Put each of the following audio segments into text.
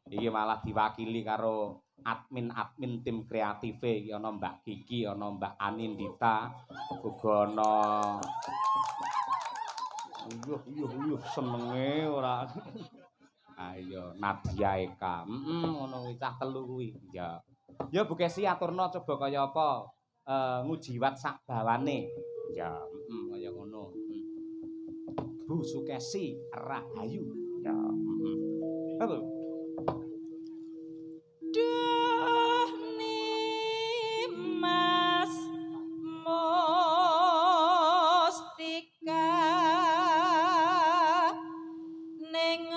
Iki malah diwakili karo admin-admin tim kreatife iki ana Mbak Kiki, ana Mbak Anindita, uga ana. Uyuh uyuh uyuh senenge ora. Ayo Nadia Eka. Heeh, ngono kuwi cah telu kuwi. Ya. Ya Bu Kesi aturna coba kaya apa ngujiwat sak bawane. Ya, heeh kaya ngono. Bu Sukesi Rahayu. Ya, heeh. Halo. Duh Nimas Mustika ning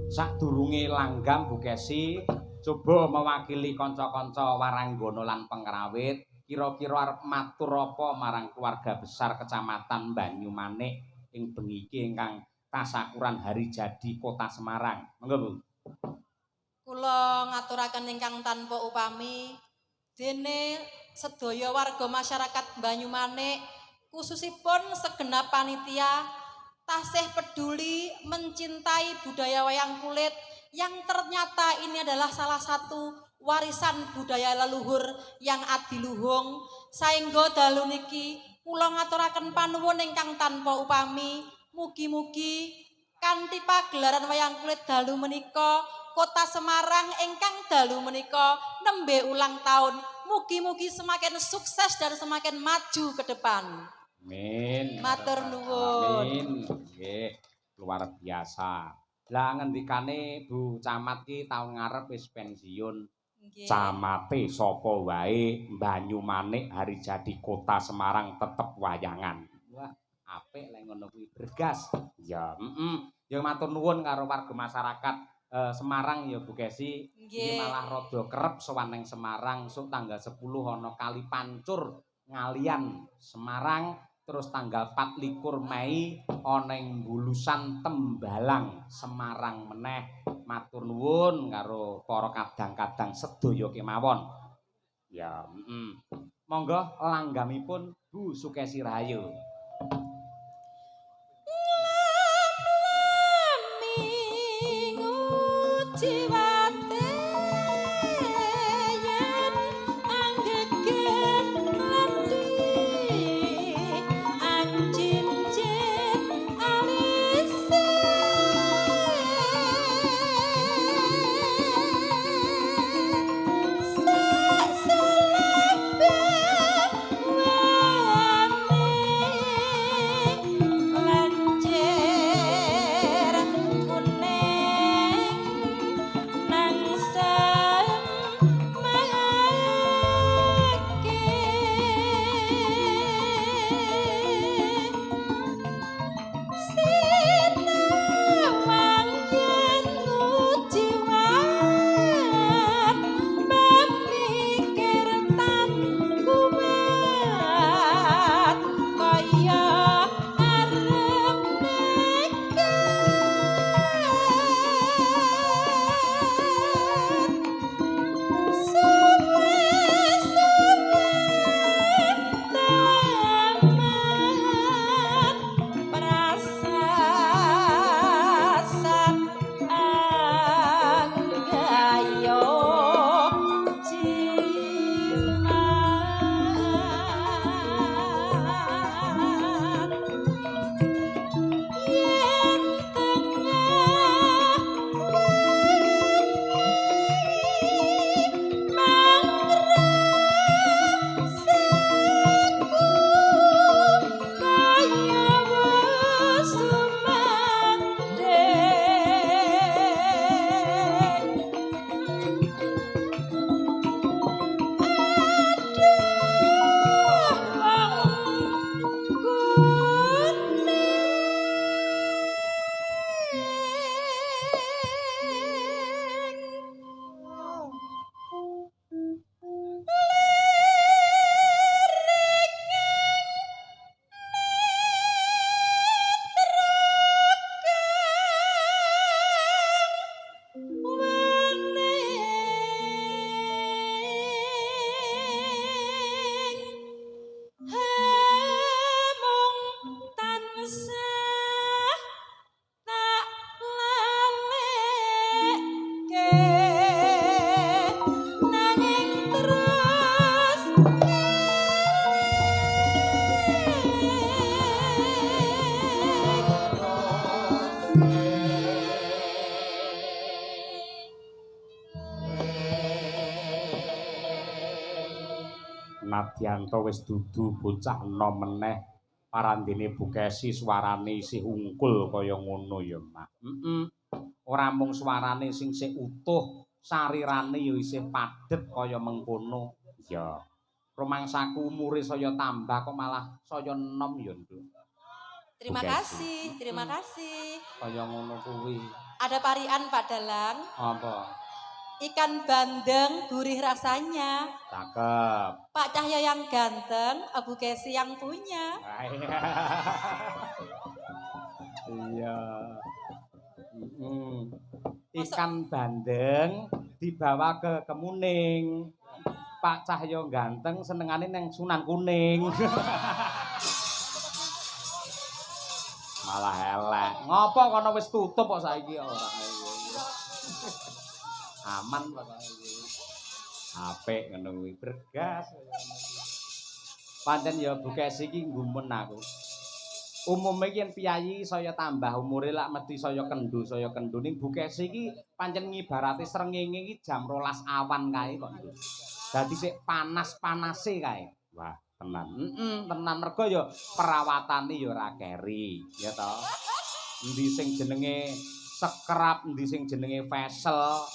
Sadurunge langgam Bu Kesi coba mewakili kanca-kanca waranggana lan pengrawit kira-kira arep matur apa marang keluarga besar Kecamatan Banyumanik ing bengi iki ingkang tasakuran hari jadi Kota Semarang. Monggo Bu. Kula ngaturaken ingkang tanpa upami dene sedaya warga masyarakat Banyumanik khususipun segenap panitia tasih peduli mencintai budaya wayang kulit yang ternyata ini adalah salah satu warisan budaya leluhur yang adiluhung. Saengga dalu niki kula ngaturaken panuwun ingkang tanpa upami, mugi-mugi kanthi pagelaran wayang kulit dalu menika Kota Semarang ingkang dalu menika nembe ulang tahun, mugi-mugi semakin sukses dan semakin maju ke depan. Amin. Matur nuwun. Amin. Nggih, luar biasa. Lah ngendikane Bu Camat ki taun ngarep wis pensiun. Nggih. Camate sapa wae Banyumanik hari jadi kota Semarang tetep wayangan. Wah, apik lek ngono kuwi bergas. Ya, heeh. Ya matur nuwun karo warga masyarakat Semarang ya Bu Kesi. Iki malah rada kerep sowan ning Semarang, sok tanggal 10 ana Kali Pancur Ngalian Semarang, terus tanggal 24 Mei ana ing Bulusan Tembalang Semarang meneh. Matur nuwun karo para kadang-kadang sedaya kemawon. Ya, heeh. Monggo langgamipun Bu Sukesi Rahayu. Nadyanto wis dudu bocah enom meneh, parandene Bu Kesi suarane isih ungkul kaya ngono ya, Mak. Heeh. Ora mung suarane sing sik utuh, sarirane ya isih padhet kaya mengkono. Ya. Rumangsaku umure saya tambah kok malah saya enom ya, Nduk. Terima kasih, terima kasih. Kaya ngono kuwi. Ada parian Pak Dalang. Apa? Ikan bandeng gurih rasanya. Cakep. Pak Cahyo yang ganteng, Bu Kesi yang punya. Iya. Ikan bandeng dibawa ke Kemuning. Pak Cahyo ganteng senengane neng Sunan Kuning. Malah elek. Ngopo kono wis tutup kok saiki ora. Aman pokoke iki. Apik ngono kuwi, bergas. Pancen ya Bu Kesi iki nggumun aku. Umume iki yen piyayi saya tambah umure lak mesti saya kendho ning Bu Kesi iki pancen ngibarate srengenge iki jam 12 awan kae kok. Dadi sik panas-panase kae. Wah, tenan. Heeh, tenan mergo ya perawatane ya ora keri, ya to. Endi sing jenenge sekrap, endi sing jenenge vesel.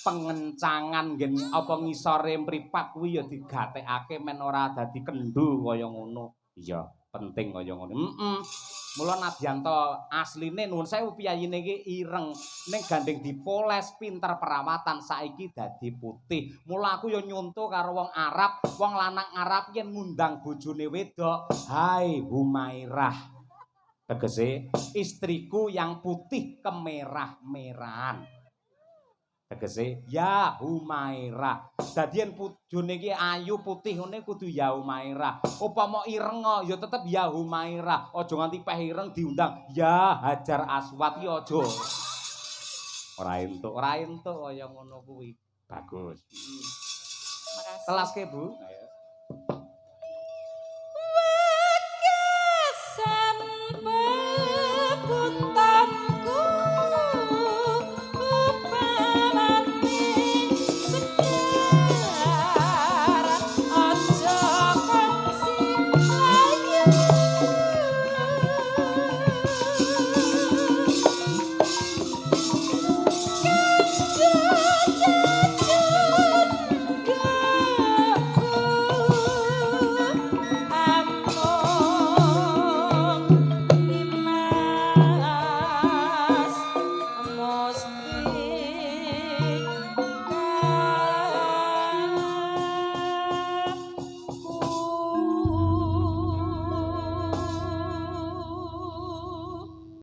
Pengencangan nggen apa ngisore mripat kuwi ya digatekake men ora dadi kendhu kaya ngono. Iya, penting kaya ngono. Heeh. Mula nadyanto asline, nuwun sewu, piyayine iki ireng, ning gandeng dipoles pinter perawatan saiki dadi putih. Mula aku ya nyonto karo wong Arab, wong lanang Arab yen ngundang bojone wedok, "Hai Humairah." Tegese istriku yang putih kemerah-merahan. Tegese ya Humairah. Dadi yen bojone iki ayu putih ngene kudu ya Humairah. Upama ireng ya tetep ya Humairah. Aja nganti peh ireng diundang ya Hajar Aswad ki aja. Ora entuk, ora entuk kaya ngono kuwi. Bagus. Makasih. Telaske, Bu. Ayo.